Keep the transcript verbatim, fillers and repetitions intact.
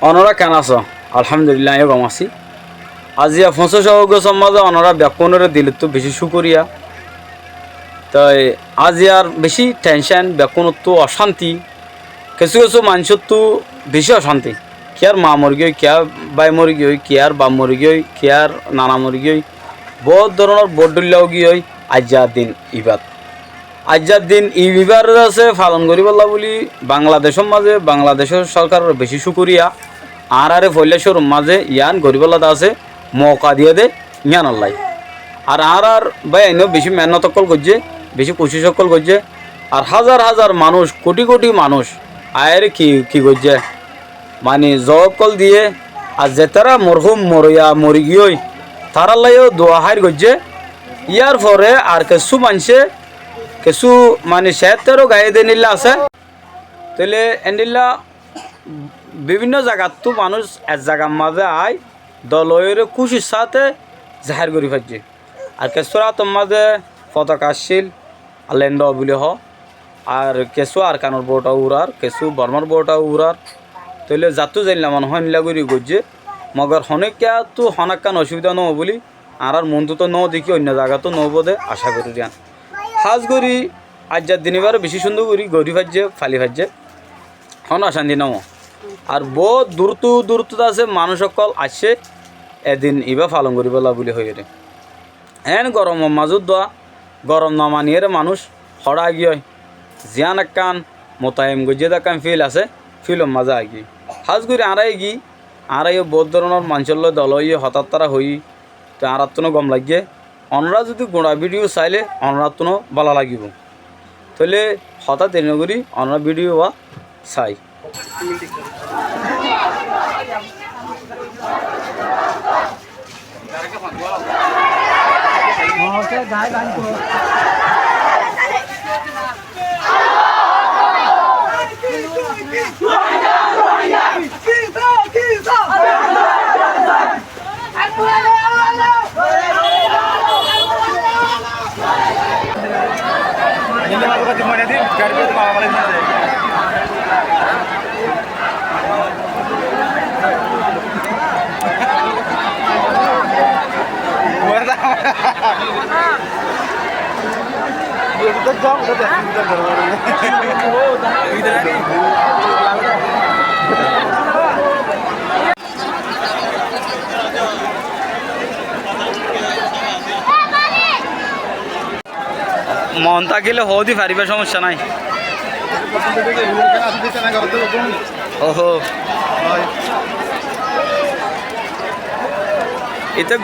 Onorá keén asó? Alhámdulílla, aññí yó gom así. Aziya foñsíc Ógostor mazé onorá bekkúnoré dilottú bicí cúkuriya. Toi aziyar bicí thencén, bekkúnottú ocánti, kessú kessú maincóttu bicí ocánti. Kiyár maa mori giyói, kiyár bái mori giyói, kiyár baf mori giyói, kiyár nana mori giyói, boóut dóronor boóut dhóilla ói giyói aijjar din ibát. Aijjar din ibáre asé falon goríbolla bóli Bangladecór mazé Bangladecór sórkaror bicí cúkuriya, añáráre foóila córur mazé yián goríbolla de asé mouka diyé dé yíanollái. Ar añárár báiyain ó bicí meénnot ókkol goijjé, bicí kucíc ókkol goijjé. Ar házar házar manúic, kuthí kuthí manúic aiyóre ki, ki goijjé, mani zoó ókkol diyé. Ar zetará morhúm moriya mori giyói, tarállai yó dua háir goijjé. Yárfore ar kessú maincé, kessú mani ceétteró gaiyé dé endilla asé. Tóile endilla bibínno zagattú manúic ek zagar mazé aái dol óiyoré kúcir sáte zahér gorí faijjé. Ar kessúr átor mazé fotoka accíl, lendo buli hoó, ar kessú Arkanor bouta urar, kessú Bormár bouta urar. Tóile zattú zeilla mone hoó endilla gorí goijjé. Mogor honókiyattu honókkan ocubida nóo buli añárár muúntu tó nóo dekí oinno zagattu nóobo dé acá gorír yían. Hás gorí aijjar din ibáre bicí cúndor gorí gorí faijjé, fali faijjé. Honó ocánti nóo. Ar boóut duruttu duruttu de asé manúic ókkol aiccé e din ibá falon goríbolla buli hoiyóre. Eén goromor mazé uddúa, gorom no maniyóre manúic hoçé giyói, ziyán ekkán mutayim goijjé dé ekkán fíl asé, fílor mazé aigiyói. Hás gorí añára egi, añára yó boóut dóronor maincór loi dol óiye hotá-totá hoiyí, toi añáráttunó gom laiggé. Onorá zudi guñça bídiyo sailé onoráttunó bála lagibóu. Tóile hotá deri nogorí onorá bídiyo wá sai. Mon tákile hoódi faribá, cómosya nái. Oho. Ite